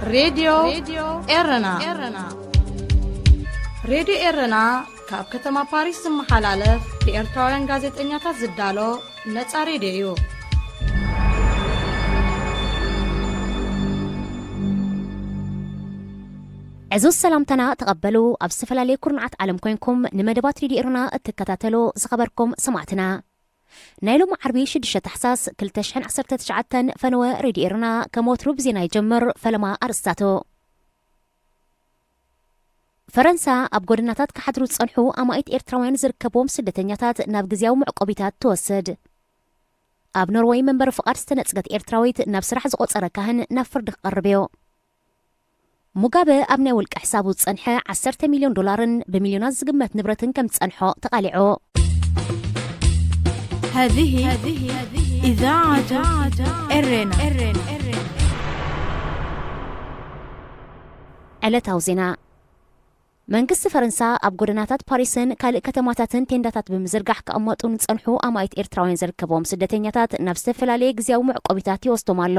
ሬድዮ ኤረና። ሬድዮ ኤረና ካብ ከተማ ፓሪስ ዝመሓላለፍ ብኤርትራውያን ጋዜጠኛታት ዝዳሎ ነጻ ሬድዮ እዩ። ዕዙዝ ሰላምታና ተቐበሉ። ኣብ ዝተፈላለየ ኩርናዓት ዓለም ኮይንኩም ንመደባት ሬድዮ ኤረና እትከታተሉ ዝኸበርኩም ሰማዕትና፣ ናይ ሎሚ ዓርቢ ሽዱሽተ ታሕሳስ ክልተ ሽሕን ዓሰርተ ትሽዓተን ፈነወ ሬድዮ ኤረና ከም ወትሩ ብዜና ይጀምር። ፈለማ ኣርእስታቱ። ፈረንሳ ኣብ ጎደናታት ክሓድሩ ዝጸንሑ ኣማኢት ኤርትራውያን ዝርከብዎም ስደተኛታት ናብ ግዝያዊ መዕቆቢታት ትወስድ። ኣብ ኖርወይ መንበሪ ፍቓድ ዝተነጽገት ኤርትራዊት ናብ ስራሕ ዝቖጸረ ካህን ናብ ፍርዲ ክቐርብ እዩ። ሙጋበ ኣብ ናይ ውልቂ ሕሳቡ ዝጸንሐ ዓሰርተ ሚልዮን ዶላርን ብሚልዮናት ዝግመት ንብረትን ከም ዝጸንሖ ተቓሊዑ። هذه إذاعة إرينا. ዕለታዊ ዜና። መንግስቲ ፈረንሳ ኣብ ጎደናታት ፓሪስን ካልእ ከተማታትን ቴንዳታት ብምዝርጋሕ ክቕመጡ ንጸንሑ ኣማኢት ኤርትራውያን ዝርከብዎም ስደተኛታት ናብ ዝተፈላለየ ግዝያዊ መዕቆቢታት ይወስዶም ኣሎ።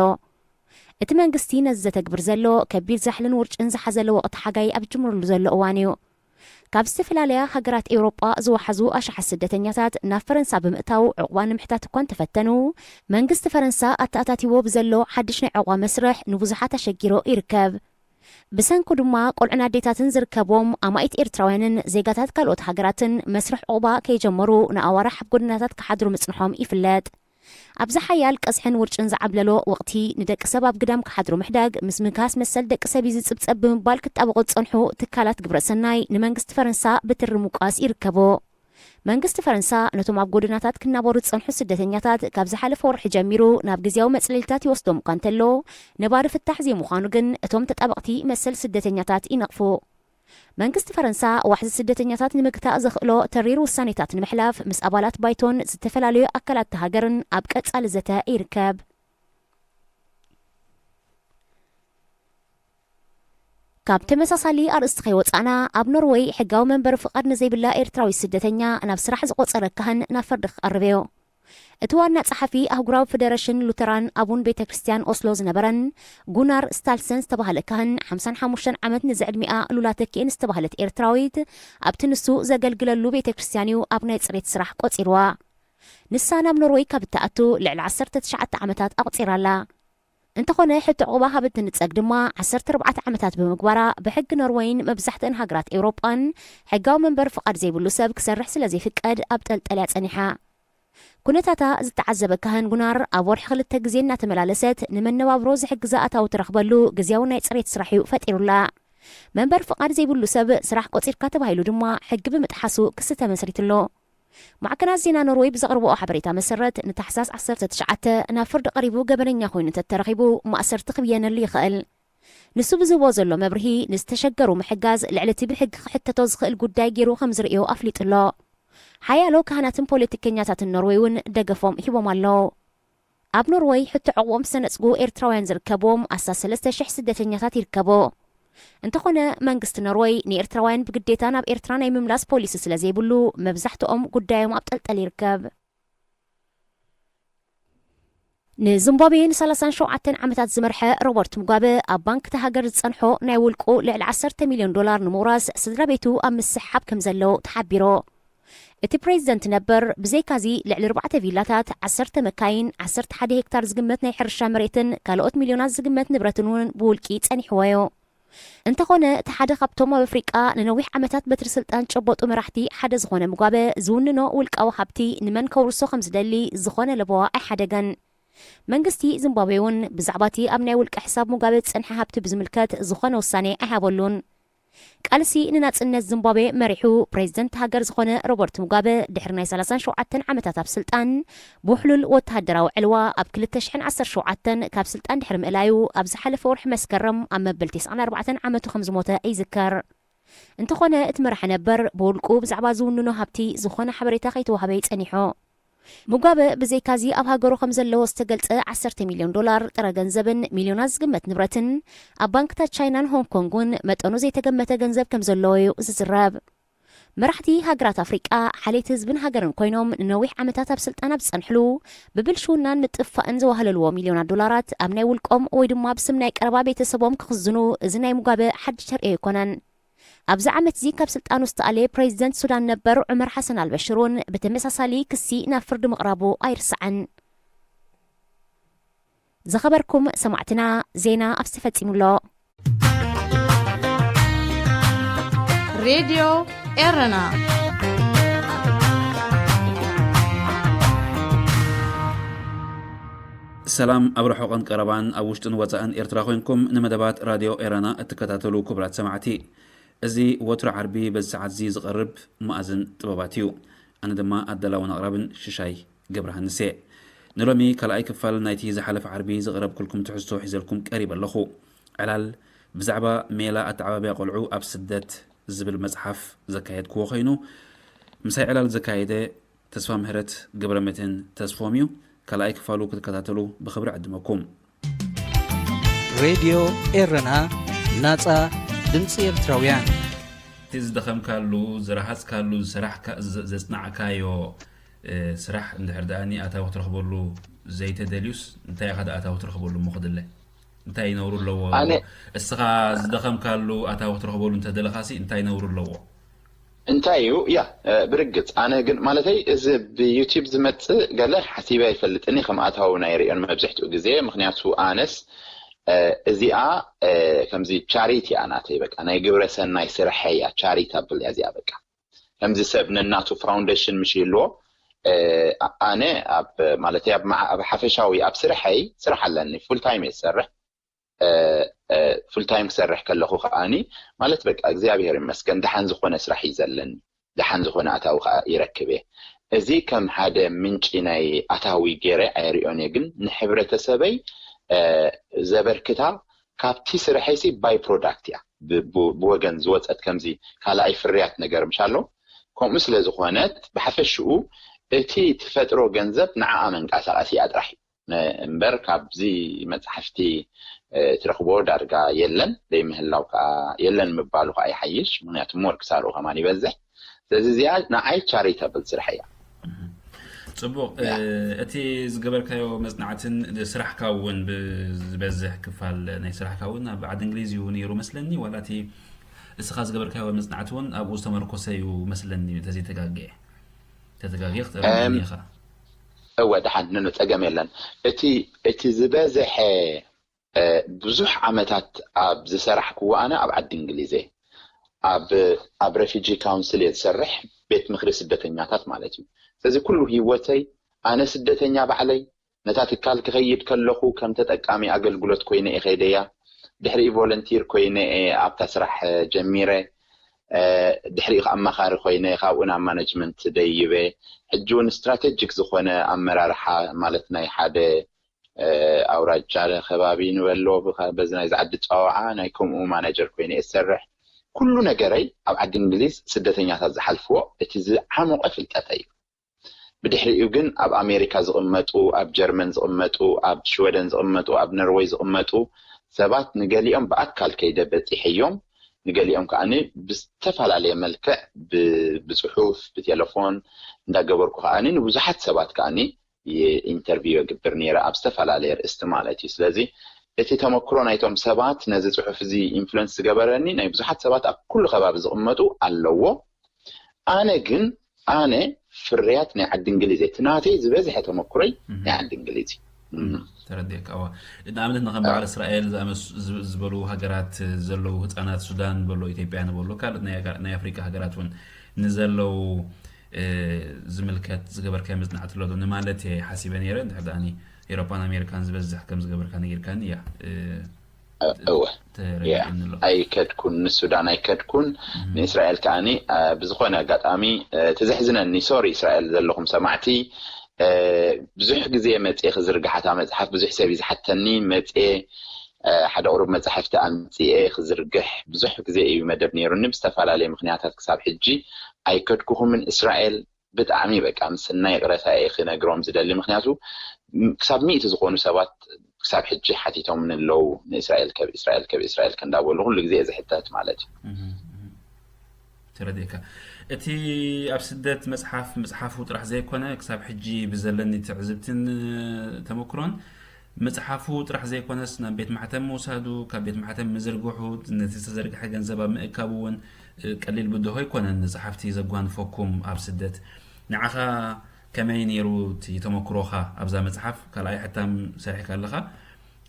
እቲ መንግስቲ ነዚ ዘተግብር ዘሎ ከቢድ ዛሕልን ውርጭን ዝሓዘለ ወቕቲ ሓጋይ ኣብ ዝጅምረሉ ዘሎ እዋን እዩ። ካብ ዝተፈላለያ ሃገራት ኤውሮጳ ዝወሓዙ ኣሽሓት ስደተኛታት ናብ ፈረንሳ ብምእታው ዕቑባ ንምሕታት እኳ እንተፈተኑ፣ መንግስቲ ፈረንሳ ኣተኣታቲዎ ብዘሎ ሓድሽ ናይ ዕቑባ መስርሕ ንብዙሓት ኣሸጊሮ ይርከብ። ብሰንኩ ድማ ቆልዑን ኣዴታትን ዝርከብዎም ኣማኢት ኤርትራውያንን ዜጋታት ካልኦት ሃገራትን መስርሕ ዕቑባ ከይጀመሩ ንኣዋርሕ ኣብ ጎደናታት ክሓድሩ ምጽንሖም ይፍለጥ። ኣብዚ ሓያል ቀዝሕን ውርጭን ዝዓብለሎ ወቕቲ ንደቂ ሰብ ኣብ ግዳም ክሓድሩ ምሕዳግ ምስ ምንካስ መሰል ደቂ ሰብ እዩ ዝጽብጸብ ብምባል ክጣበቑ ዝጸንሑ ትካላት ግብረ ሰናይ ንመንግስቲ ፈረንሳ ብትሪ ምቋስ ይርከቦ። መንግስቲ ፈረንሳ ነቶም ኣብ ጎደናታት ክናበሩ ዝጸንሑ ስደተኛታት ካብ ዝሓለፈ ወርሒ ጀሚሩ ናብ ግዝያዊ መጽለሊታት ይወስዶም እኳ እንተሎ፣ ነባሪ ፍታሕ ዘይምዃኑ ግን እቶም ተጣበቕቲ መሰል ስደተኛታት ይነቕፉ። መንግስቲ ፈረንሳ ዋሕዚ ስደተኛታት ንምግታእ ዘኽእሎ ተሪር ውሳኔታት ንምሕላፍ ምስ ኣባላት ባይቶን ዝተፈላለዩ ኣካላት እታ ሃገርን ኣብ ቀጻሊ ዘተ ይርከብ። ካብ ተመሳሳሊ ኣርእስቲ ከይወጻእና፣ ኣብ ኖርወይ ሕጋዊ መንበሪ ፍቓድ ንዘይብላ ኤርትራዊት ስደተኛ ናብ ስራሕ ዝቖጸረ ካህን ናብ ፍርዲ ክቐርብ እዩ። እቲ ዋና ጸሓፊ ኣህጉራዊ ፈደረሽን ሉተራን ኣቡን ቤተ ክርስቲያን ኦስሎ ዝነበረን ጉናር ስታልሰን ዝተባህለ ካህን፣ ሓምሳን ሓሙሽተን ዓመት ንዝዕድሚኣ ሉላ ተኪኤን ዝተባህለት ኤርትራዊት፣ ኣብቲ ንሱ ዘገልግለሉ ቤተ ክርስቲያን እዩ ኣብ ናይ ጽሬት ስራሕ ቆጺርዋ። ንሳ ናብ ኖርወይ ካብ እትኣቱ ልዕሊ ዓሰርተ ትሽዓተ ዓመታት ኣቑጺራ ኣላ። እንተኾነ፣ ሕቶ ዕቑባ ካብ እትንጸግ ድማ ዓሰርተ ኣርባዕተ ዓመታት ብምግባራ፣ ብሕጊ ኖርወይን መብዛሕትአን ሃገራት ኤውሮጳን ሕጋዊ መንበሪ ፍቓድ ዘይብሉ ሰብ ክሰርሕ ስለ ዘይፍቀድ ኣብ ጠልጠል እያ ጸኒሓ። ኩነታታ ዝተዓዘበ ካህን ጉናር፣ ኣብ ወርሒ ክልተ ግዜ እናተመላለሰት ንመነባብሮ ዝሕግዛ ኣታዊ ትረኽበሉ ግዝያዊ ናይ ጽሬት ስራሕ እዩ ፈጢሩላ። መንበሪ ፍቓድ ዘይብሉ ሰብ ስራሕ ቆጺርካ ተባሂሉ ድማ ሕጊ ብምጥሓሱ ክሲ ተመስሪትሉ። ማዕከናት ዜና ኖርወይ ብዘቕርብኦ ሓበሬታ መሰረት፣ ንታሕሳስ ዓሰርተ ትሽዓተ ናብ ፍርዲ ቀሪቡ ገበነኛ ኮይኑ እንተተረኺቡ፣ ማእሰርቲ ክብየነሉ ይኽእል። ንሱ ብዝህቦ ዘሎ መብርሂ፣ ንዝተሸገሩ ምሕጋዝ ልዕሊ እቲ ብሕጊ ክሕተቶ ዝኽእል ጉዳይ ገይሩ ከም ዝርእዮ ኣፍሊጡ ኣሎ። ሓያሎ ካህናትን ፖለቲከኛታትን ኖርወይ እውን ደገፎም ሂቦም ኣለዉ። ኣብ ኖርወይ ሕቶ ዕቑቦም ዝተነጽጉ ኤርትራውያን ዝርከብዎም ኣስታት ሰለስተ ሽሕ ስደተኛታት ይርከቡ። እንተኾነ፣ መንግስቲ ኖርወይ ንኤርትራውያን ብግዴታ ናብ ኤርትራ ናይ ምምላስ ፖሊሲ ስለ ዘይብሉ፣ መብዛሕትኦም ጉዳዮም ኣብ ጠልጠል ይርከብ። ንዚምባብዌ ንሰላሳን ሸውዓተን ዓመታት ዝመርሐ ሮበርት ሙጋበ፣ ኣብ ባንክ እታ ሃገር ዝጸንሖ ናይ ውልቁ ልዕሊ ዓሰርተ ሚልዮን ዶላር ንምውራስ ስድራ ቤቱ ኣብ ምስሕሓብ ከም ዘለዉ ተሓቢሩ። እቲ ፕሬዚደንት ነበር፣ ብዘይካዚ ልዕሊ ኣርባዕተ ቪላታት፣ ዓሰርተ መካይን፣ ዓሰርተ ሓደ ሄክታር ዝግመት ናይ ሕርሻ መሬትን ካልኦት ሚልዮናት ዝግመት ንብረትን እውን ብውልቂ ጸኒሕዎ እዩ። እንተኾነ፣ እቲ ሓደ ካብቶም ኣብ ኣፍሪቃ ንነዊሕ ዓመታት በትሪ ስልጣን ዝጨበጡ መራሕቲ ሓደ ዝኾነ ሙጋበ፣ ዝውንኖ ውልቃዊ ሃብቲ ንመን ከውርሶ ከም ዝደሊ ዝኾነ ለበዋ ኣይሓደገን። መንግስቲ ዚምባብዌ እውን ብዛዕባ እቲ ኣብ ናይ ውልቂ ሕሳብ ሙጋበ ዝጸንሐ ሃብቲ ብዝምልከት ዝኾነ ውሳኔ ኣይሃበሉን። ቃልሲ ንናጽነት ዚምባብዌ መሪሑ ፕሬዚደንት ሃገር ዝኾነ ሮበርት ሙጋበ፣ ድሕሪ ናይ ሰላሳን ሸውዓተን ዓመታት ኣብ ስልጣን፣ ብውሕሉል ወተሃደራዊ ዕልዋ ኣብ ክልተ ሽሕን ዓሰርተ ሸውዓተን ካብ ስልጣን ድሕሪ ምእላዩ፣ ኣብ ዝሓለፈ ወርሒ መስከረም ኣብ መበል ተስዓን ኣርባዕተን ዓመቱ ከም ዝሞተ ይዝከር። እንተኾነ፣ እቲ መራሒ ነበር ብውልቁ ብዛዕባ ዝውንኖ ሃብቲ ዝኾነ ሓበሬታ ከይተዋህበ እዩ ጸኒሑ። ሙጋበ ብዘይካዚ ኣብ ሃገሩ ከም ዘለዎ ዝተገልጸ ዓሰርተ ሚልዮን ዶላር ጥረ ገንዘብን ሚልዮናት ዝግመት ንብረትን ኣብ ባንክታት ቻይናን ሆንግ ኮንግ እውን መጠኑ ዘይተገመተ ገንዘብ ከም ዘለዎ እዩ ዝዝረብ። መራሕቲ ሃገራት ኣፍሪቃ ሓልየት ህዝብን ሃገርን ኮይኖም ንነዊሕ ዓመታት ኣብ ስልጣን ኣብ ዝጸንሕሉ፣ ብብልሽውናን ምጥፋእን ዘዋህለልዎ ሚልዮናት ዶላራት ኣብ ናይ ውልቆም ወይ ድማ ብስም ናይ ቀረባ ቤተሰቦም ክኽዝኑ፣ እዚ ናይ ሙጋበ ሓድሽ ተርእዮ ኣይኮነን። ኣብዚ ዓመት እዚ ካብ ስልጣኑ ዝተኣልየ ፕሬዚደንት ሱዳን ነበር ዑመር ሓሰን ኣልበሽር እውን ብተመሳሳሊ ክሲ ናብ ፍርዲ ምቕራቡ ኣይርሳዕን። ዝኸበርኩም ሰማዕትና፣ ዜና ኣብዚ ተፈጺሙ ኣሎ። ሬድዮ ኤረና። ሰላም ኣብ ርሑቕን ቀረባን ኣብ ውሽጥን ወጻእን ኤርትራ ኮይንኩም ንመደባት ራድዮ ኤረና እትከታተሉ ክቡራት ሰማዕቲ፣ እዚ ወትሩ ዓርቢ በዚ ሰዓት እዚ ዝቐርብ መኣዝን ጥበባት እዩ። ኣነ ድማ ኣዳላውን ኣቕራብን ሽሻይ ገብረሃንስ እየ። ንሎሚ ካልኣይ ክፋል ናይቲ ዝሓለፈ ዓርቢ ዘቕረብኩልኩም ትሕዝቶ ሒዘልኩም ቀሪበ ኣለኹ። ዕላል ብዛዕባ ሜላ ኣተዓባብያ ቆልዑ ኣብ ስደት ዝብል መጽሓፍ ዘካየድክዎ ኮይኑ፣ ምሳይ ዕላል ዘካየደ ተስፋ ምህረት ገብረመድህን ተስፎም እዩ። ካልኣይ ክፋሉ ክትከታተሉ ብኽብሪ ዕድመኩም። ሬድዮ ኤረና፣ ናጻ ድምጺ ኤርትራውያን። እቲ ዝደኸምካሉ፣ ዝረሃጽካሉ፣ ዝሰራሕካ-፣ ዘ-፣ ዘጽናዕካዮ፣ እ፣ ስራሕ እንድሕር ደኣኒ ኣታዊ ክትረኽበሉ ዘይተደልዩስ፣ እንታይ ኢኻ ደኣ ኣታዊ ትረኽበሉ እሞ ክድለ? እንታይ ነውሪ ኣለዎ? ኣነ እስኻ ዝደኸምካሉ ኣታዊ ክትረኽበሉ እንተደለኻሲ እንታይ ነውሪ ኣለዎ? እንታይ እዩ? ያ፣ እ፣ ብርግጽ ኣነ ግን ማለተይ እዚ ብዩቲብ ዝመጽእ ገለ ሓሲበ ኣይፈልጥን እየ፣ ከም ኣታዊ ናይ ርእዮን መብዝሕትኡ ግዜ። ምኽንያቱ ኣነስ፣ እ፣ እዚኣ፣ እ፣ ከምዚ ቻሪቲ እያ ናተይ፣ በቃ ናይ ግብረ ሰናይ ስርሐይ እያ፣ ቻሪታብል እያ እዚኣ። በቃ ከምዚ ሰብ ነናቱ ፋውንዴሽን ምሽ ይህልዎ፣ እ፣ ኣ-፣ ኣነ ኣብ ማለተይ ኣብ መዓ-፣ ኣብ ሓፈሻዊ ኣብ ስርሐይ ስራሕ ኣለኒ፣ ፉል ታይም እየ ዝሰርሕ። እ፣ እ፣ ፉል ታይም ክሰርሕ ከለኹ ከኣኒ ማለት በቃ እግዚኣብሔር ይመስገን ደሓን ዝኾነ ስራሕ እዩ ዘለኒ፣ ደሓን ዝኾነ ኣታዊ ከዓ ይረክብ እየ። እዚ ከም ሓደ ምንጪ ናይ ኣታዊ ገይረ ኣይሪኦን እየ፣ ግን ንሕብረተሰበይ፣ እ፣ ዘበርክታ ካብቲ ስርሐይሲ ባይ ፕሮዳክት እያ፣ ብ-፣ ብ-፣ ብወገን ዝወፀት ከምዚ ካልኣይ ፍርያት ነገር ምሽ ኣሎ። ከምኡ ስለ ዝኾነት ብሓፈሽኡ እቲ ትፈጥሮ ገንዘብ ንዓኣ መንቀሳቐሲ እያ ጥራሕ እዩ። ነ-፣ እምበር ካብዚ መጽሓፍቲ፣ እ፣ ትረኽቦ ዳርጋ የለን። ዘይምህላው ከኣ የለን ምባሉ ከኣ ይሓይሽ። ምኽንያቱ ሞር ክሳርኡ ከማን ይበዝሕ። ስለዚ እዚኣ ንዓይ ቻሪታብል ስራሕ እያ። ጽቡቕ። እ፣ እቲ ዝገበርካዮ መጽናዕትን ስራሕካ እውን ብዝበዝሕ ክፋል ናይ ስራሕካ እውን ኣብ ዓዲ እንግሊዝ እዩ ነይሩ መስለኒ፣ ዋላ እቲ እስኻ ዝገበርካዮ መጽናዕቲ እውን ኣብኡ ዝተመርኮሰ እዩ መስለኒ፣ እንተዘይተጋግየ። ተተጋግየ ክትእረመኒ ኢኻ። እወ፣ ደሓን፣ ንኑ ጸገም የለን። እቲ፣ እቲ ዝበዝሐ፣ እ፣ ብዙሕ ዓመታት ኣብ ዝሰራሕክዎ ኣነ ኣብ ዓዲ እንግሊዝ እየ። ኣብ፣ ኣብ ሬፊጂ ካውንስል እየ ዝሰርሕ፣ ቤት ምኽሪ ስደተኛታት ማለት እዩ። ስለዚ ኩሉ ህይወተይ ኣነ ስደተኛ ባዕለይ፣ ነታ ትካል ክኸይድ ከለኹ ከም ተጠቃሚ ኣገልግሎት ኮይነ እየ ከይደያ። ድሕሪኡ ቮለንቲር ኮይነ እየ ኣብታ ስራሕ ጀሚረ። እ፣ ድሕሪኡ ከዓ ኣማኻሪ ኮይነ ካብኡ ናብ ማነጅመንት ደይበ። ሕጂ እውን ስትራቴጂክ ዝኾነ ኣመራርሓ ማለት ናይ ሓደ፣ እ፣ ኣውራጃ ከባቢ ንበሎ ብኸ-፣ በዚ ናይ ዝዓዲ ጸዋዓ ናይ ከምኡ ማናጀር ኮይነ እየ ዝሰርሕ። ኩሉ ነገረይ ኣብ ዓዲ እንግሊዝ ስደተኛታት ዝሓልፍዎ እቲ ዝዓሞቐ ፍልጠተይ እዩ። ብድሕሪኡ ግን ኣብ ኣሜሪካ ዝቕመጡ፣ ኣብ ጀርመን ዝቕመጡ፣ ኣብ ሽወደን ዝቕመጡ፣ ኣብ ነርወይ ዝቕመጡ ሰባት ንገሊኦም ብኣካል ከይደ በጺሐዮም፣ ንገሊኦም ከኣኒ ብዝተፈላለየ መልክዕ ብ-፣ ብጽሑፍ፣ ብቴሌፎን እንዳገበርኩ ከኣኒ ንብዙሓት ሰባት ከኣኒ ይ-፣ ኢንተርቪው የግብር ነይረ ኣብ ዝተፈላለየ ርእስቲ ማለት እዩ። ስለዚ እቲ ተመክሮ ናይቶም ሰባት ነዚ ጽሑፍ እዚ ኢንፍሉንስ ዝገበረኒ ናይ ብዙሓት ሰባት ኣብ ኩሉ ከባቢ ዝቕመጡ ኣለዎ። ኣነ ግን ኣነ ፍርያት ናይ ዓዲ እንግሊዝ እየ። እቲ ናተይ ዝበዝሐ ተመክሮይ ናይ ዓዲ እንግሊዝ እዩ። እም። ተረዲእካ። እዋ። ንኣብነት ንኸም በዓል እስራኤል ዝኣመስ-፣ ዝ-፣ ዝበሉ ሃገራት ዘለዉ ህፃናት ሱዳን በሎ፣ ኢትዮጵያ ንበሎ፣ ካልኦት ናይ ኣጋ-፣ ናይ ኣፍሪቃ ሃገራት እውን ንዘለዉ፣ እ፣ ዝምልከት ዝገበርካዮ መጽናዕቲ ኣሎ ዶ ንማለት እየ ሓሲበ ነይረ። እንድሕር ደኣኒ ኤውሮፓን ኣሜሪካን ዝበዝሕ ከም ዝገበርካ ነጊርካኒ እያ። እ፣ እወ። ያ። ተረዲእኒ ኣሎ። ኣይከድኩን፣ ንሱዳን ኣይከድኩን። ንእስራኤል ከኣኒ፣ እ፣ ብዝኾነ ኣጋጣሚ፣ እ፣ ትዘሕዝነኒ። ሶሪ እስራኤል ዘለኹም ሰማዕቲ፣ እ፣ ብዙሕ ግዜ መጽየ ክዝርግሓታ መጽሓፍ ብዙሕ ሰብ እዩ ዝሓተኒ። መጽየ፣ እ፣ ሓደ ቁሩብ መጻሕፍቲ ኣምጽየ ክዝርግሕ ብዙሕ ግዜ እዩ መደብ ነይሩኒ። ብዝተፈላለየ ምኽንያታት ክሳብ ሕጂ ኣይከድኩኹምን እስራኤል። ብጣዕሚ በቃ ምስናይ ይቕረታ እየ ክነግሮም ዝደሊ። ምኽንያቱ ም-፣ ክሳብ ሚእቲ ዝኾኑ ሰባት ክሳብ ሕጂ ሓቲቶምኒ ኣለዉ። ንእስራኤል ከብ እስራኤል ከብ እስራኤል ከ እንዳበሉ ኩሉ ግዜ እየ ዝሕተት ማለት እዩ። እህ፣ እህ። ተረዲእካ። እቲ ኣብ ስደት መጽሓፍ ምጽሓፉ ጥራሕ ዘይኮነ፣ ክሳብ ሕጂ ብዘለኒ ትዕዝብትን ተመክሮን፣ ምጽሓፉ ጥራሕ ዘይኮነስ፣ ናብ ቤት ማሕተም ምውሳዱ፣ ካብ ቤት ማሕተም ምዝርግሑ፣ ነቲ ዝተዘርግሐ ገንዘብ ኣብ ምእካቡ እውን ቀሊል ብድሆ ኣይኮነን። ንጸሓፍቲ ዘጓንፈኩም ኣብ ስደት። ንዓኻ ከመይ ነይሩ እቲ ተመክሮኻ ኣብዛ መጽሓፍ? ካልኣይ ሕታም ሰሪሕካ ኣለኻ።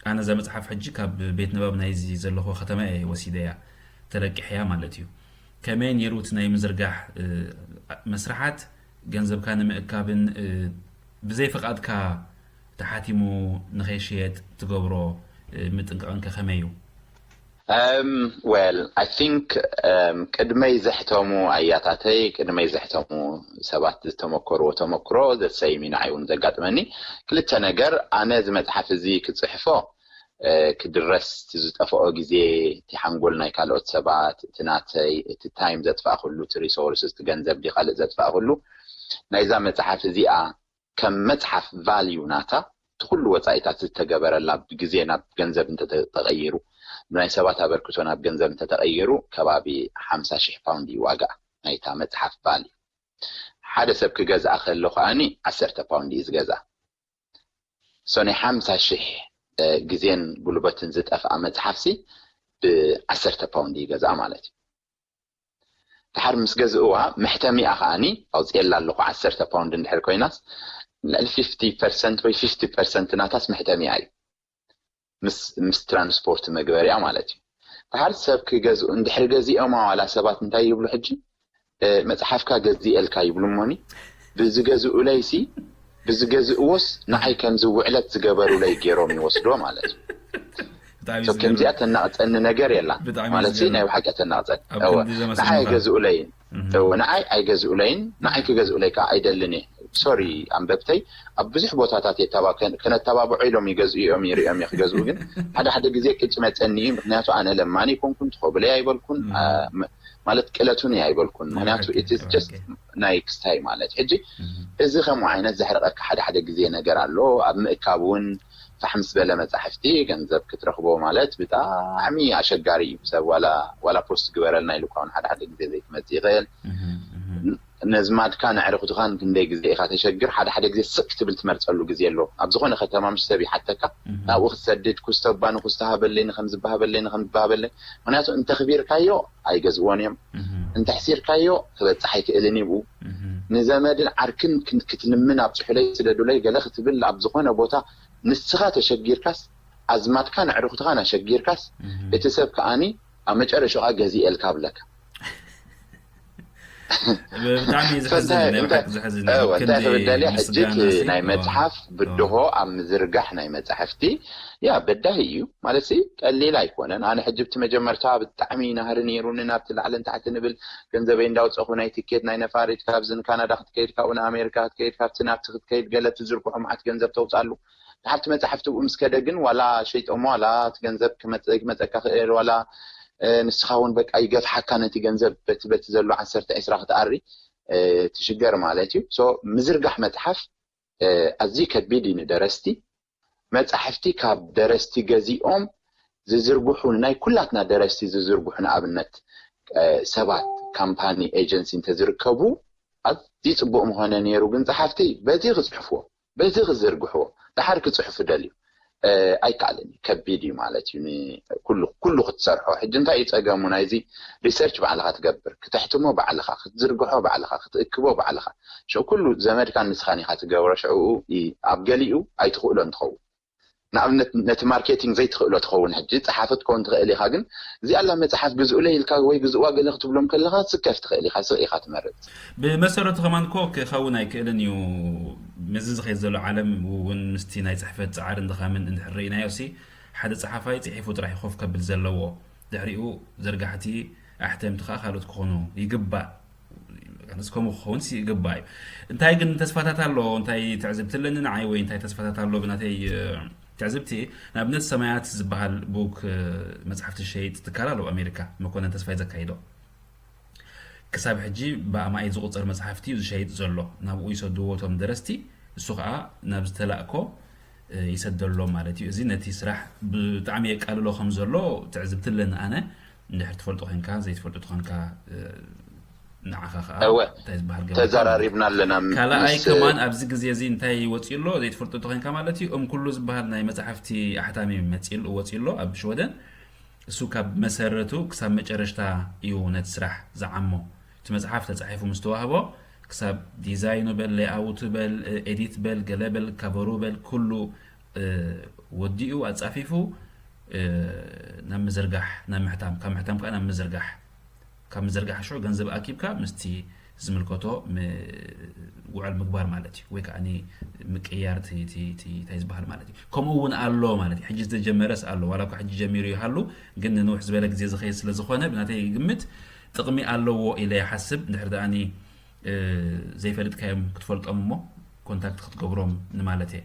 ኣነ እዛ መጽሓፍ ሕጂ ካብ ቤት ንባብ ናይዚ ዘለኹ ከተማ እየ ወሲደያ፣ ተለቂሕያ ማለት እዩ። ከመይ ነይሩ እቲ ናይ ምዝርጋሕ፣ እ፣ መስርሓት? ገንዘብካ ንምእካብን፣ እ፣ ብዘይ ፍቓድካ ተሓቲሙ ንኸይሽየጥ ትገብሮ፣ እ፣ ምጥንቃቕን ከ ከመይ እዩ? Um, well, I think, um, ቅድመይ ዘሕተሙ ኣያታተይ፣ ቅድመይ ዘሕተሙ ሰባት ዝተመከርዎ ተመክሮ the same እዩ ንዓይ እውን ዘጋጥመኒ። ክልተ ነገር፣ ኣነ እዚ መጽሓፍ እዚ ክጽሕፎ፣ እ፣ ክድረስ እቲ ዝጠፍኦ ግዜ፣ እቲ ሓንጎል ናይ ካልኦት ሰባት፣ እቲ ናተይ፣ እቲ ታይም ዘጥፋእኩሉ፣ እቲ ሪሶርስ፣ እቲ ገንዘብ ድዩ ካልእ ዘጥፋእኩሉ፣ ናይዛ መጽሓፍ እዚኣ ከም መጽሓፍ ቫልዩ ናታ፣ እቲ ኩሉ ወጻኢታት ዝተገበረላ ብግዜ ናብ ገንዘብ እንተተቐይሩ፣ ብናይ ሰባት ኣበርክቶ ናብ ገንዘብ እንተተቐይሩ፣ ከባቢ ሓምሳ ሺሕ ፓውንድ እዩ ዋጋ ናይታ መጽሓፍ ቫልዩ። ሓደ ሰብ ክገዝኣ ከሎ ከኣኒ ዓሰርተ ፓውንድ እዩ ዝገዝኣ። So ናይ ሓምሳ ሺሕ፣ እ፣ ግዜን ጉልበትን ዝጠፍኣ መጽሓፍሲ ብዓሰርተ ፓውንድ ይገዝኣ ማለት እዩ። ድሓር ምስ ገዝእዋ፣ መሕተሚኣ ከኣኒ ኣውፅኤላ ኣለኹ። ዓሰርተ ፓውንድ እንድሕር ኮይናስ፣ ልዕሊ ፊፍቲ ፐርሰንት ወይ ፊፍቲ ፐርሰንት ናታስ መሕተሚኣ እዩ፣ ምስ ምስ ትራንስፖርት መግበሪኣ ማለት እዩ። ድሓር ሰብ ክገዝኡ እንድሕር ገዚኦማ፣ ዋላ ሰባት እንታይ ይብሉ ሕጂ? እ፣ መጽሓፍካ ገዚኤልካ ይብሉ እሞኒ፣ ብዝገዝኡለይሲ፣ ብዝገዝእዎስ ንዓይ ከም ዝውዕለት ዝገበሩለይ ገይሮም ይወስድዎ ማለት እዩ። ብጣዕሚ So ከምዚኣ ዝገርም። ተናቕጸኒ ነገር የላ ብጣዕሚ ማለት ሲ ዝገርም። ናይ ብሓቂ ተናቕጸኒ ኣብ እወ ክንዲ ዘመስግኑኻ። ንዓይ ኣይገዝኡለይን እህ። እወ ንዓይ ኣይገዝኡለይን፣ ንዓይ ክገዝኡለይ ከዓ ኣይደልን እየ። ሶሪ ኣንበብተይ፣ ኣብ ብዙሕ ቦታታት የተባ- ከን- ከነተባብዖ ኢሎም ይገዝኡ እዮም፣ ይሪኦም እየ ክገዝኡ። ግን ሓደ ሓደ ግዜ ቅጭ መጸኒ እዩ። ምክንያቱ ኣነ ለማኒ ኣይኮንኩን፣ ትኸብለይ ኣይበልኩን፣ እህ። አ፣ መ- ማለት ቅለቱን እየ ኣይበልኩን። ናይ ምክንያቱ ብሓቂ፣ it is just ኦኬ። ናይ ክስታይ ማለት ሕጂ እህ። እዚ ከምኡ ዓይነት ዘሕርቐካ ሓደ ሓደ ግዜ ነገር ኣሎ። ኣብ ምእካብ እውን ፋሕ ምስ በለ መጻሕፍቲ ገንዘብ ክትረኽቦ ማለት ብጣዕሚ ኣሸጋሪ እዩ። ሰብ ዋላ ዋላ ፖስት ግበረልና ኢሉ እኳ እውን ሓደ ሓደ ግዜ ዘይክመጽእ ይኽእል። እህ፣ እህ። ነዝማድካ ነዕርኽቱኻን ክንደይ ግዜ ኢኻ ተሸግር። ሓደ ሓደ ግዜ ስቕ ክትብል ትመርጸሉ ግዜ ኣሎ። ኣብ ዝኾነ ከተማ ምስ ሰብ ይሓተካ እህ። ናብኡ ክትሰድድ፣ ኩስተ ባኒ ኩስተ ሃበለይ ንኸምዚ ባሃበለይ ንኸምዚ ባሃበለይ። ምክንያቱ እንተኽቢርካዮ ኣይገዝእዎን እዮም። እህ። እንተሕሲርካዮ ክበጽሕ ኣይክእልን እዩ። እህ። ንዘመድን ዓርክን ክን- ክትልምን ኣብጽሑለይ ስደዱለይ ገለ ክትብል ኣብ ዝኾነ ቦታ ንስኻ ተሸጊርካስ ኣዝማድካን ኣዕሩኽትኻን ኣሸጊርካስ እህ። እቲ ሰብ ከኣኒ ኣብ መጨረሻ ገዚኤልካ ኣብለካ። ብጣዕሚ ዘሕዝን ፈንታይ- ናይ እንታይ- ብሓቂ ዘሕዝን እወ፣ እንታይ ክንዲ ክብል ደልየ ሕጂ ምስጋና እቲ ሲ- ናይ እወ። መጽሓፍ ብድሆ ኣብ ምዝርጋሕ ናይ መጻሕፍቲ ያ በዳሂ እዩ ማለት ሲ ቀሊል ኣይኮነን። ኣነ ሕጂ ብቲ መጀመርታ ብጣዕሚ ናህሪ ነይሩኒ ናብቲ ላዕልን ታሕቲ ንብል ገንዘበይ እንዳውፀኹ ናይ ትኬት ናይ ነፋሪት ካብዚ ንካናዳ ክትከይድ ካብኡ ንኣሜሪካ ክትከይድ ካብቲ ናብቲ ክትከይድ ገለ ትዝርግሖ መዓት ገንዘብ ተውፅኣሉ። ድሓርቲ መጻሕፍቲ ብኡ ምስ ከደ ግን ዋላ ሸይጦሞ ዋላ እቲ ገንዘብ ክመፀ- ክመፀካ ክእል ዋላ እ፣ ንስኻ እውን በቃ ይገፍሓካ ነቲ ገንዘብ በቲ በቲ ዘሎ ዓሰርተ ዕስራ ክትኣሪ እ፣ ትሽገር ማለት እዩ። So ምዝርጋሕ መጽሓፍ እ፣ ኣዝዩ ከቢድ እዩ ንደረስቲ። መጻሕፍቲ ካብ ደረስቲ ገዚኦም ዝዝርግሑ ንናይ ኩላትና ደረስቲ ዝዝርግሑ ንኣብነት እ፣ ሰባት ካምፓኒ ኤጀንሲ እንተዝርከቡ ኣዝዩ ጽቡቕ ምኾነ ነይሩ። ግን ጸሓፍቲ በዚ ክጽሕፍዎ በዚ ክዝርግሕዎ ድሓር ክጽሕፉ ደልዩ እ፣ ኣይከኣልን እዩ። ከቢድ እዩ ማለት እዩ። ንኩሉ ኩሉ ክትሰርሖ ሕጂ እንታይ እዩ ጸገሙ? ናይዚ ሪሰርች ባዕልኻ ትገብር፣ ክተሕትሞ ባዕልኻ፣ ክትዝርግሖ ባዕልኻ፣ ክትእክቦ ባዕልኻ። ሽዑ ኩሉ ዘመድካን ንስኻን ኢኻ ትገብሮ። ሽዑ ይ- ኣብ ገሊኡ ኣይትኽእሎን ትኸውን። ንኣብነት ነቲ ማርኬቲንግ ዘይትኽእሎ ትኸውን። ሕጂ ጸሓፊ ክትከውን ትኽእል ኢኻ፣ ግን እዚኣ ኣላ መጽሓፍ ግዝኡለይ ኢልካ ወይ ግዝእዋ ገለ ክትብሎም ከለኻ ስከፍ ትኽእል ኢኻ፣ ስቕ ኢኻ ትመርጽ። ብመሰረቱ ከማን እኮ ክኸውን ኣይክእልን እዩ። ምስዚ ዝኸይድ ዘሎ ዓለም እውን ምስቲ ናይ ጽሕፈት ጻዕርን ድኻምን እንድሕር ርኢናዮ ሲ ሓደ ጸሓፋይ ጽሒፉ ጥራሕ እዩ ኮፍ ከብል ዘለዎ። ድሕሪኡ ዘርጋሕቲ ኣሕተምቲ ከዓ ካልኦት ክኾኑ ይግባእ። ኣነስ ከምኡ ክኸውን ሲ ይግባእ እዩ። እንታይ ግን ተስፋታት ኣሎ፣ እንታይ ትዕዝብቲ ኣለኒ ንዓይ ወይ እንታይ ተስፋታት ኣሎ ብናተይ እ፣ ትዕዝብቲ። ንኣብነት ሰማያት ዝበሃል ቡክ እ፣ መጽሓፍቲ ዝሸይጥ ትካል ኣሎ ኣብ ኣሜሪካ መኮነን ተስፋይ ዘካይዶ። ክሳብ ሕጂ ብኣማኢት ዝቑጸር መጽሓፍቲ እዩ ዝሸይጥ ዘሎ። ናብኡ ይሰድዎ እቶም ደረስቲ፣ እሱ ኸዓ ናብ ዝተላእኮ እ፣ ይሰደሎም ማለት እዩ። እዚ ነቲ ስራሕ ብጣዕሚ የቃልሎ ከም ዘሎ ትዕዝብቲ ኣለኒ ኣነ። እንድሕር ትፈልጦ ኮንካ ዘይትፈልጦ ተኾንካ እ፣ ንዓኻ ከዓ እወ እንታይ ዝበሃል ገበርካ ማለት እዩ። ተዘራሪብና ኣለና ካልኣይ ምስ ከማን ኣብዚ ግዜ እዚ እንታይ ወፂኡ ኣሎ ዘይትፈልጡ ተኮይንካ ማለት እዩ። እም ኩሉ ዝበሃል ናይ መፅሓፍቲ ኣሕታሚ መፂኡ ወፂኡ ኣሎ ኣብ ሽወደን። እሱ ካብ መሰረቱ ክሳብ መጨረሽታ እዩ ነቲ ስራሕ ዝዓሞ። እቲ መፅሓፍ ተፃሒፉ ምስ ተዋህቦ ክሳብ ዲዛይኑ በል ሌኣውቱ በል ኤዲት በል ገለ በል ካቨሩ በል ኩሉ ወዲኡ ኣፃፊፉ ናብ ምዝርጋሕ ናብ ምሕታም ካብ ምሕታም ከዓ ናብ ምዝርጋሕ ካብ ምዝርጋሕ ሽዑ ገንዘብ ኣኪብካ ምስቲ ዝምልከቶ ውዕል ምግባር ማለት እዩ። ወይ ከዓ ምቅያር እንታይ ዝበሃል ማለት እዩ። ከምኡ እውን ኣሎ ማለት እዩ። ሕጂ ዝተጀመረስ ኣሎ ዋላ እኳ ሕጂ ጀሚሩ ይሃሉ ግን ንንውሕ ዝበለ ግዜ ዝኸይድ ስለዝኾነ ብናተይ ግምት ጥቕሚ ኣለዎ ኢለ ይሓስብ። እንድሕር ደኣ ዘይፈልጥካዮም ክትፈልጦም እሞ ኮንታክት ክትገብሮም ንማለት እየ።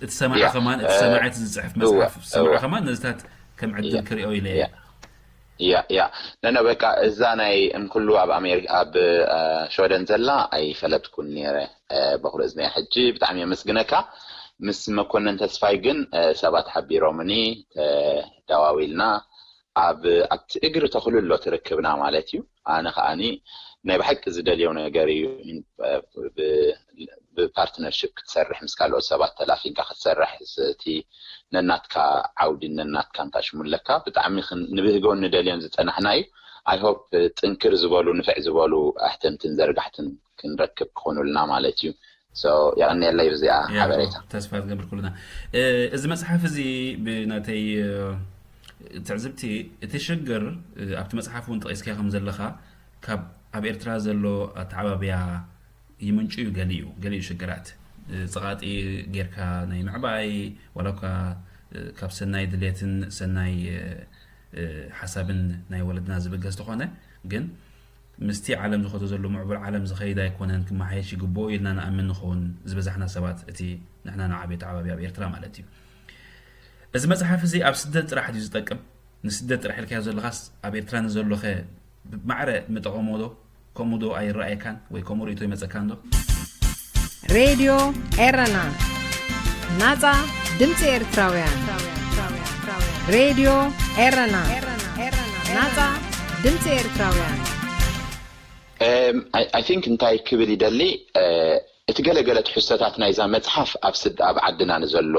እቲ ሰማዒ ከማን እቲ ሰማዒ ዝፅሕፍ መፅሓፍ ሰማዒ ከማን ነዚታት ከም ዕድል ክሪኦ ኢለ እየ። ያ ያ ነነ በቃ እዛ ናይ እምክሉ ኣብ ኣሜሪካ ኣብ ሸወደን ዘላ ኣይፈለጥኩን ነረ። በኩል እዝነያ ሕጂ ብጣዕሚ የመስግነካ። ምስ መኮነን ተስፋይ ግን ሰባት ሓቢሮምኒ ተደዋዊልና ኣብ ኣብቲ እግሪ ተኽሉ ኣሎ ትርክብና ማለት እዩ። ኣነ ከዓኒ ናይ ብሓቂ ዝደልዮ ነገር እዩ። ብፓርትነርሽፕ ክትሰርሕ ምስ ካልኦት ሰባት ተላፊንካ ክትሰርሕ እቲ ነናትካ ዓውዲ ነናትካ እንታይ ሽሙ ኣለካ ብጣዕሚ ንብህጎን ንደልዮን ዝፀናሕና እዩ። I hope ጥንክር ዝበሉ ንፍዕ ዝበሉ ኣሕተምትን ዘርጋሕትን ክንረክብ ክኾኑልና ማለት እዩ። የቐንየለይ ብዚኣ ሓበሬታ። ተስፋ ዝገብር ኩልና እዚ መፅሓፍ እዚ ብናተይ ትዕዝብቲ እቲ ሽግር ኣብቲ መፅሓፍ እውን ጠቂስካ ከም ዘለካ ካብ ኣብ ኤርትራ ዘሎ ኣተዓባብያ ይምንጩ እዩ። ገሊኡ ገሊኡ ሽግራት ፀቓጢ ጌርካ ናይ ምዕባይ ዋላ እኳ ካብ ሰናይ ድሌትን ሰናይ ሓሳብን ናይ ወለድና ዝብገስ ተኾነ ግን ምስቲ ዓለም ዝኸዶ ዘሎ ምዕቡል ዓለም ዝኸይድ ኣይኮነን፣ ክመሓየሽ ይግብኦ ኢልና ንኣምን ንኸውን ዝበዛሕና ሰባት እቲ ንሕና ንዓብዮ ተዓባቢ ኣብ ኤርትራ ማለት እዩ። እዚ መጽሓፍ እዚ ኣብ ስደት ጥራሕ ድዩ ዝጠቅም? ንስደት ጥራሕ ኢልካዮ ዘለኻስ ኣብ ኤርትራ ንዘሎኸ ብማዕረ ምጠቐሞ ዶ? ከምኡ ዶ ኣይረኣየካን ወይ ከምኡ ርእይቶ ይመጸካን ዶ? ሬድዮ ኤረና፣ ናጻ ድምጺ ኤርትራውያን። ሬድዮ ኤረና፣ ናጻ ድምጺ ኤርትራውያን። I think እንታይ ክብል ይደሊ፣ እቲ ገለገለ ትሕዝቶታት ናይዛ መጽሓፍ ኣብ ስድ ኣብ ዓድና ንዘሎ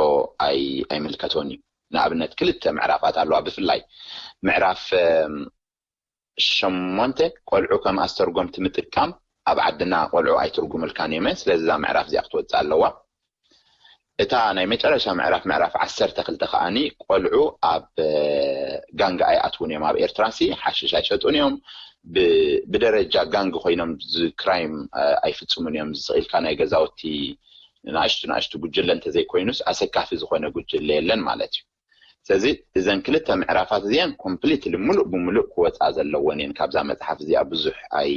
ኣይምልከቶን እዩ። ንኣብነት ክልተ ምዕራፋት ኣለዋ። ብፍላይ ምዕራፍ ሸሞንተ ቆልዑ ከም ኣስተርጎምቲ ምጥቃም ኣብ ዓድና ቆልዑ ኣይትርጉምልካን እዮም። ስለዚ እዛ ምዕራፍ እዚኣ ክትወፅእ ኣለዋ። እታ ናይ መጨረሻ ምዕራፍ ምዕራፍ ዓሰርተ ክልተ ከዓኒ ቆልዑ ኣብ ጋንግ ኣይኣትውን እዮም። ኣብ ኤርትራ ሲ ሓሽሽ ኣይሸጡን እዮም። ብደረጃ ጋንግ ኮይኖም ክራይም ኣይፍፅሙን እዮም። ዝስኢልካ ናይ ገዛውቲ ንኣሽቱ ንኣሽቱ ጉጅለ እንተዘይኮይኑስ ኣሰካፊ ዝኾነ ጉጅለ የለን ማለት እዩ። ስለዚ እዘን ክልተ ምዕራፋት እዚአን ኮምፕሊትሊ ሙሉእ ብሙሉእ ክወፃ ዘለወን እየን። ካብዛ መፅሓፍ እዚኣ ብዙሕ ኣይ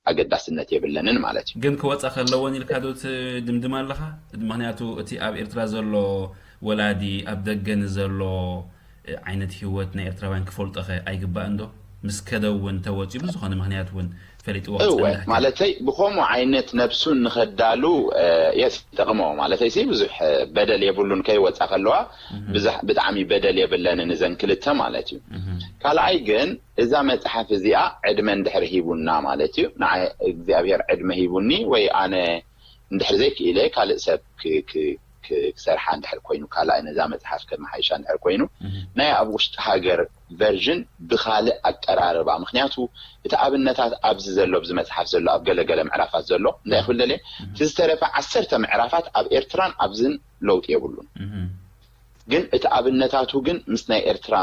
ኣገዳስነት የብለንን ማለት እዩ። ግን ክወፃ ከለወን ኢልካ ዶ ትድምድም ኣለኻ? ምክንያቱ እቲ ኣብ ኤርትራ ዘሎ ወላዲ ኣብ ደገ ንዘሎ ዓይነት ህይወት ናይ ኤርትራውያን ክፈልጦኸ ኣይግባእን ዶ? ምስ ከደ እውን ተወፂኡ ብዝኾነ ምክንያት እውን ፈሊጥዎ እወ ማለተይ ብከምኡ ዓይነት ነብሱ ንኸዳሉ የስ ይጠቕሞ ማለተይ ሲ ብዙሕ በደል የብሉን። ከይወፃ ከለዋ ብጣዕሚ በደል የብለንን እዘን ክልተ ማለት እዩ። ካልኣይ ግን እዛ መፅሓፍ እዚኣ ዕድመ እንድሕር ሂቡና ማለት እዩ። ንዓይ እግዚኣብሔር ዕድመ ሂቡኒ ወይ ኣነ እንድሕር ዘይክኢለ ካልእ ሰብ ክሰርሓ እንድሕር ኮይኑ ካልኣይ ነዛ መፅሓፍ ከመሓይሻ እንድሕር ኮይኑ ናይ ኣብ ውሽጢ ሃገር ቨርዥን ብካልእ ኣቀራርባ ምክንያቱ እቲ ኣብነታት ኣብዚ ዘሎ ኣብዚ መፅሓፍ ዘሎ ኣብ ገለገለ ምዕራፋት ዘሎ እንታይ ክብል ደልየ እቲ ዝተረፈ ዓሰርተ ምዕራፋት ኣብ ኤርትራን ኣብዝን ለውጢ የብሉን። ግን እቲ ኣብነታቱ ግን ምስ ናይ ኤርትራ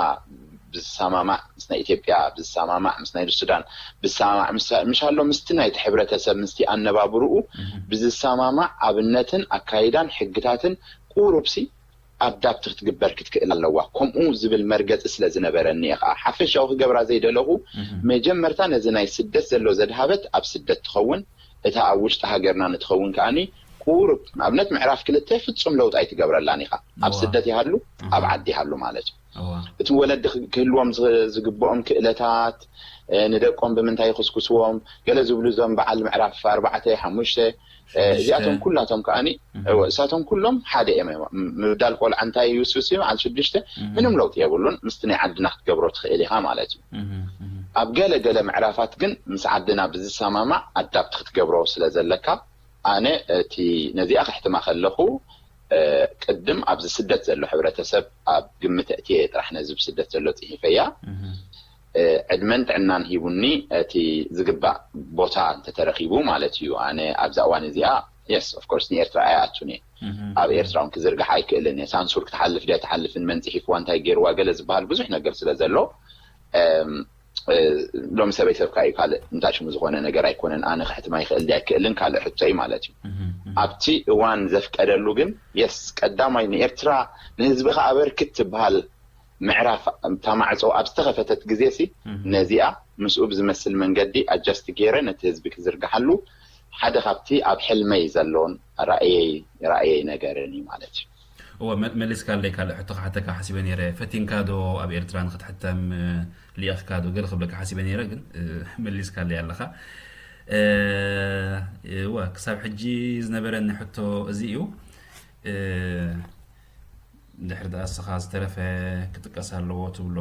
ብዝሰማማዕ ምስ ናይ ኢትዮጵያ ብዝሰማማዕ ምስ ናይ ሱዳን ብዝሰማማዕ ምሻሎ ምስቲ ናይቲ ሕብረተሰብ ምስቲ ኣነባብርኡ ብዝሰማማዕ ኣብነትን ኣካይዳን ሕግታትን ቁሩብሲ ኣዳፕት ክትግበር ክትክእል ኣለዋ። ከምኡ ዝብል መርገፂ ስለ ዝነበረኒ እየ ከዓ ሓፈሻዊ ክገብራ ዘይደለኹ። መጀመርታ ነዚ ናይ ስደት ዘሎ ዘድሃበት ኣብ ስደት ትኸውን እታ ኣብ ውሽጢ ሃገርና ንትኸውን ከዓኒ ቁሩብ ንኣብነት ምዕራፍ ክልተ ፍጹም ለውጢ ኣይትገብረላን ኢኻ። ኣብ ስደት ይሃሉ ኣብ ዓዲ ይሃሉ ማለት እዩ። እቲ ወለዲ ክህልዎም ዝግብኦም ክእለታት ንደቆም ብምንታይ ይኽስኩስዎም ገለ ዝብሉ እዞም በዓል ምዕራፍ ኣርባዕተ ሓሙሽተ እዚኣቶም ኩላቶም ከዓኒ እሳቶም ኩሎም ሓደ እዮም። ምብዳል ቆልዓ እንታይ ይውስውስ እዩ በዓል ሽዱሽተ ምንም ለውጢ የብሉን። ምስቲ ናይ ዓድና ክትገብሮ ትኽእል ኢኻ ማለት እዩ። ኣብ ገለ ገለ ምዕራፋት ግን ምስ ዓድና ብዝሰማማዕ ኣዳፕት ክትገብሮ ስለ ዘለካ፣ ኣነ እቲ ነዚኣ ከሕትማ ከለኹ፣ እ፣ ቅድም ኣብዚ ስደት ዘሎ ሕብረተሰብ ኣብ ግምት እትየ ጥራሕ ነዚ ብስደት ዘሎ ጽሒፈያ። እህ። እ፣ ዕድመን ጥዕናን ሂቡኒ እቲ ዝግባእ ቦታ እንተተረኺቡ ማለት እዩ። ኣነ ኣብዛ እዋን እዚኣ፣ የስ፣ ኦፍ ኮርስ፣ ንኤርትራ ኣይኣቱን እየ። እህ። ኣብ ኤርትራ እውን ክዝርግሕ ኣይክእልን እየ። ሳንሱር ክትሓልፍ ድያ ትሓልፍን መን ጽሒፍዋ እንታይ ገይርዋ ገለ ዝበሃል ብዙሕ ነገር ስለ ዘሎ፣ እም፣ እ፣ ሎም ሰበይ ሰብካ እዩ፣ ካልእ እንታይ ሽሙ ዝኾነ ነገር ኣይኮነን። ኣነ ክሕትማ ይኽእል ድየ ኣይክእልን ካልእ ሕቶ እዩ ማለት እዩ። እህ፣ እህ። ኣብቲ እዋን ዘፍቀደሉ ግን፣ የስ፣ ቀዳማይ ንኤርትራ፣ ንህዝብኻ ኣበርክት ትበሃል ምዕራፍ፣ እታ ማዕጾ ኣብ ዝተኸፈተት ግዜ ሲ፣ እህ። ነዚኣ ምስኡ ብዝመስል መንገዲ ኣጃስት ገይረ ነቲ ህዝቢ ክዝርግሓሉ ሓደ ካብቲ ኣብ ሕልመይ ዘሎን ራእየይ፣ ራእየይ ነገርን እዩ ማለት እዩ። እወ፣ መ-፣ መሊስካለይ። ካልእ ሕቶ ክሓተካ ሓሲበ ነይረ። ፈቲንካ ዶ ኣብ ኤርትራ ንክትሕተም፣ እ፣ ልኢኽካ ዶ ገለ ክብለካ ሓሲበ ነይረ፣ ግን፣ እ፣ መሊስካለይ ኣለኻ። እ፣ እወ፣ ክሳብ ሕጂ ዝነበረኒ ሕቶ እዚ እዩ። እ፣ ድሕሪ ደኣ እስኻ ዝተረፈ ክጥቀስ ኣለዎ ትብሎ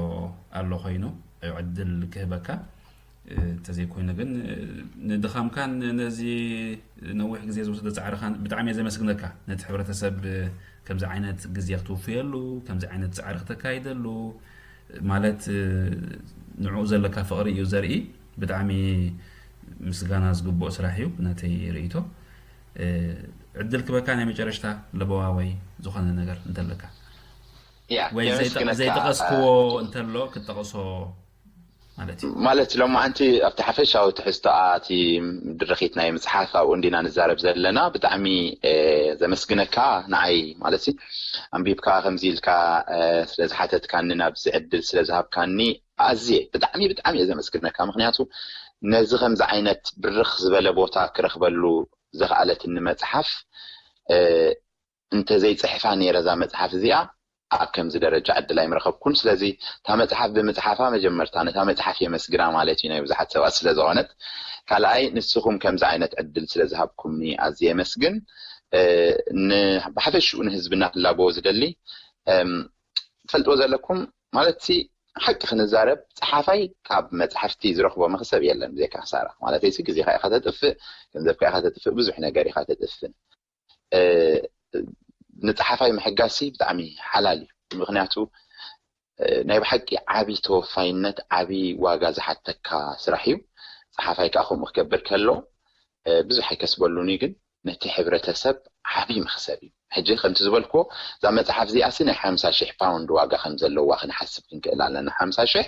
ኣሎ ኮይኑ፣ ዕድል ክህበካ። እ፣ እንተዘይኮይኑ ግን፣ እ፣ ንድኻምካን ነዚ ነዊሕ ግዜ ዝወሰደ ጻዕርኻን ብጣዕሚ እየ ዘመስግነካ። ነቲ ሕብረተሰብ፣ እ፣ ከምዚ ዓይነት ግዜ ክትውፍየሉ፣ ከምዚ ዓይነት ጻዕሪ ክተካይደሉ፣ ማለት፣ እ፣ ንዕኡ ዘለካ ፍቕሪ እዩ ዘርኢ። ብጣዕሚ ምስጋና ዝግብኦ ስራሕ እዩ፣ ብናተይ ርእይቶ። እ፣ ዕድል ክበካ ናይ መጨረሽታ ለበዋ ወይ ዝኾነ ነገር እንተለካ። ያ፣ ወይ ዘይጠ-፣ የመስግነካ። ዘይጠቐስክዎ እ፣ እንተሎ ክትጠቕሶ ማለት እዩ። ማለት ሎማዓንቲ ኣብቲ ሓፈሻዊ ትሕዝቶኣ እቲ ድርኺት ናይ ምጽሓፍ ኣብኡ እንዲና ንዛረብ ዘለና። ብጣዕሚ፣ እ፣ ዘመስግነካ ንዓይ ማለት ሲ ኣንቢብካ ከምዚ ኢልካ፣ እ፣ ስለ ዝሓተትካኒ ናብዚ ዕድል ስለ ዝሃብካኒ ኣዝየ ብጣዕሚ ብጣዕሚ እየ ዘመስግነካ። ምኽንያቱ ነዚ ከምዚ ዓይነት ብርኽ ዝበለ ቦታ ክረኽበሉ ዘኽኣለትኒ መጽሓፍ፣ እ፣ እንተዘይጽሕፋ ነይረ እዛ መጽሓፍ እዚኣ ኣብ ከምዚ ደረጃ ዕድል ኣይምረኸብኩን። ስለዚ እታ መጽሓፍ ብምጽሓፋ መጀመርታ ነታ መጽሓፍ የመስግና ማለት እዩ፣ ናይ ብዙሓት ሰባት ስለ ዝኾነት። ካልኣይ ንስኹም ከምዚ ዓይነት ዕድል ስለ ዝሃብኩምኒ ኣዝየ የመስግን። እ፣ ን-፣ ብሓፈሽኡ ንህዝብና ክላበዎ ዝደሊ፣ እም፣ ትፈልጥዎ ዘለኩም ማለት ሲ ሓቂ ክንዛረብ ጸሓፋይ ካብ መጽሓፍቲ ዝረኽቦ መኽሰብ የለን ብዘይካ ክሳራ። ማለተይ ሲ ግዜኻ ኢኻ ተጥፍእ፣ ገንዘብካ ኢኻ ተጥፍእ፣ ብዙሕ ነገር ኢኻ ተጥፍእ። እ፣ ንጸሓፋይ ምሕጋዝሲ ብጣዕሚ ሓላል እዩ። ምኽንያቱ፣ እ፣ ናይ ብሓቂ ዓቢ ተወፋይነት፣ ዓቢ ዋጋ ዝሓተካ ስራሕ እዩ። ጸሓፋይ ከኣ ከምኡ ክገብር ከሎ፣ እ፣ ብዙሕ ኣይከስበሉን እዩ፣ ግን ነቲ ሕብረተሰብ ዓቢ መኽሰብ እዩ። ሕጂ ከምቲ ዝበልክዎ፣ እዛ መጽሓፍ እዚኣሲ ናይ ሓምሳ ሽሕ ፓውንድ ዋጋ ከም ዘለዋ ክንሓስብ ክንክእል ኣለና። ሓምሳ ሽሕ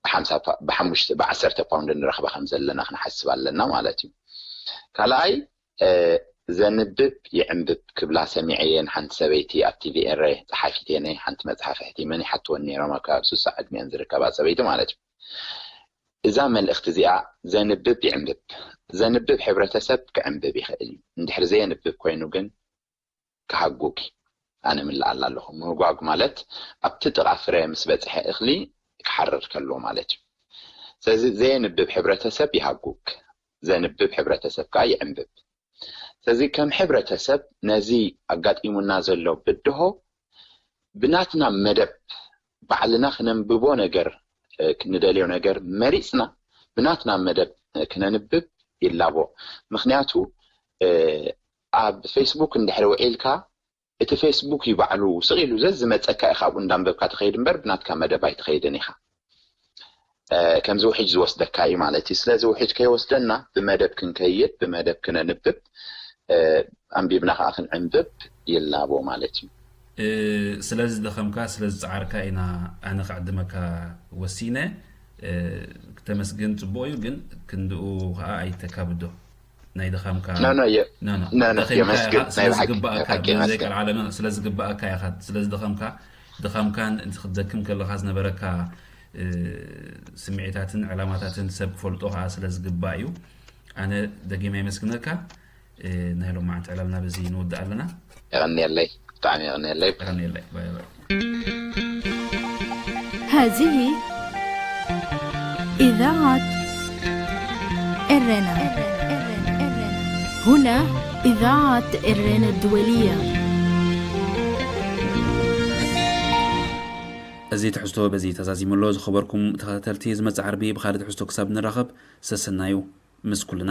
ብሓምሳ ፓ-፣ ብሓሙሽተ፣ ብዓሰርተ ፓውንድ ንረኽባ ከም ዘለና ክንሓስብ ኣለና ማለት እዩ። ካልኣይ፣ እ፣ ዘንብብ ይዕንብብ ክብላ ሰሚዐየን ሓንቲ ሰበይቲ ኣብ ቲ ቪ ኤረ ጸሓፊት እየ ነይ ሓንቲ መጽሓፍ ኣሕቲመን ይሓትወን ነይሮም ኣብ ከባቢ ስሳ ዕድሚአን ዝርከባ ሰበይቲ ማለት እዩ። እዛ መልእኽቲ እዚኣ ዘንብብ ይዕንብብ፣ ዘንብብ ሕብረተሰብ ክዕንብብ ይኽእል እዩ። እንድሕሪ ዘየንብብ ኮይኑ ግን ክሃጉግ እዩ። ኣነ ምልኣላ ኣለኹ። ምህጓግ ማለት ኣብቲ ጥቓ ፍረ ምስ በጽሐ እኽሊ ክሓርር ከሎ ማለት እዩ። ስለዚ ዘየንብብ ሕብረተሰብ ይሃጉግ፣ ዘንብብ ሕብረተሰብ ከኣ ይዕንብብ። ስለዚ ከም ሕብረተሰብ ነዚ ኣጋጢሙና ዘሎ ብድሆ ብናትና መደብ ባዕልና ክነንብቦ ነገር፣ እ፣ ንደልዮ ነገር መሪጽና ብናትና መደብ፣ እ፣ ክነንብብ ይላቦ። ምኽንያቱ፣ እ፣ ኣብ ፌስቡክ እንድሕሪ ውዒልካ እቲ ፌስቡክ እዩ ባዕሉ ስቕ ኢሉ ዘዝመጸካ ኢኻ ኣብኡ እንዳንበብካ ትኸይድ እምበር ብናትካ መደብ ኣይትኸይድን ኢኻ። እ፣ ከምዚ ውሕጅ ዝወስደካ እዩ ማለት እዩ። ስለዚ ውሕጅ ከይወስደና ብመደብ ክንከይድ፣ ብመደብ ክነንብብ፣ እ፣ ኣንቢብና ከኣ ክንዕንብብ ይላቦ ማለት እዩ። እ፣ ስለ ዝደኸምካ፣ ስለ ዝጸዓርካ ኢና ኣነ ክዕድመካ ወሲነ። እ፣ ክተመስግን ጽቡቕ እዩ፣ ግን ክንድኡ ከኣ ኣይተካብዶ። ናይ ድኻምካ ኖ፣ ኖ፣ የ-፣ ኖ፣ ኖ፣ ኖ፣ ኖ፣ ደኺምካ የመስግን፣ ኢኻ፣ ናይ ስለ ብሓቂ፣ ዝግባኣካ፣ ናይ ብሓቂ ብዘይ የመስግን። ቀልዓለም፣ ኖ፣ ስለ ዝግባኣካ ኢኻ። ስለ ዝደኸምካ፣ ድኻምካን እቲ ክትደክም ከለኻ ዝነበረካ፣ እ፣ ስምዒታትን ዕላማታትን ሰብ ክፈልጦ ከኣ ስለ ዝግባእ እዩ። ኣነ ደጊመ የመስግነካ። እ፣ ናይ ሎማዓንቲ ዕላልና በዚ ንውድእ ኣለና። የቐንየለይ፣ ብጣዕሚ የቐንየለይ። የቐንየለይ። ባይ ባይ። هذه إذاعة إرنا. هنا إذاعة إرنا الدولية. እዚ ትሕዝቶ በዚ ተዛዚሙ ኣሎ። ዝኸበርኩም ተኸታተልቲ፣ ዝመጽእ ዓርቢ ብኻልእ ትሕዝቶ ክሳብ ንራኸብ፣ ሰሰናዩ ምስ ኩልና።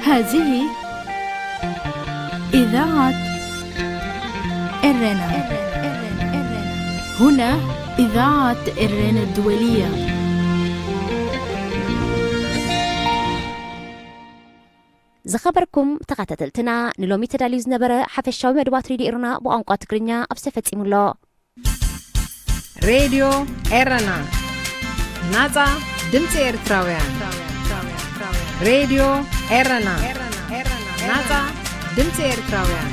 هذه إذاعة إرنا. هنا إذاعة إرنا الدولية. ዝኸበርኩም ተኸታተልትና፣ ንሎሚ ተዳልዩ ዝነበረ ሓፈሻዊ መደባት ሬድዮ ኤረና ብቋንቋ ትግርኛ ኣብዚ ተፈጺሙ ኣሎ። ሬድዮ ኤረና፣ ናጻ ድምጺ ኤርትራውያን። ሬድዮ ኤረና፣ ናጻ ድምጺ ኤርትራውያን።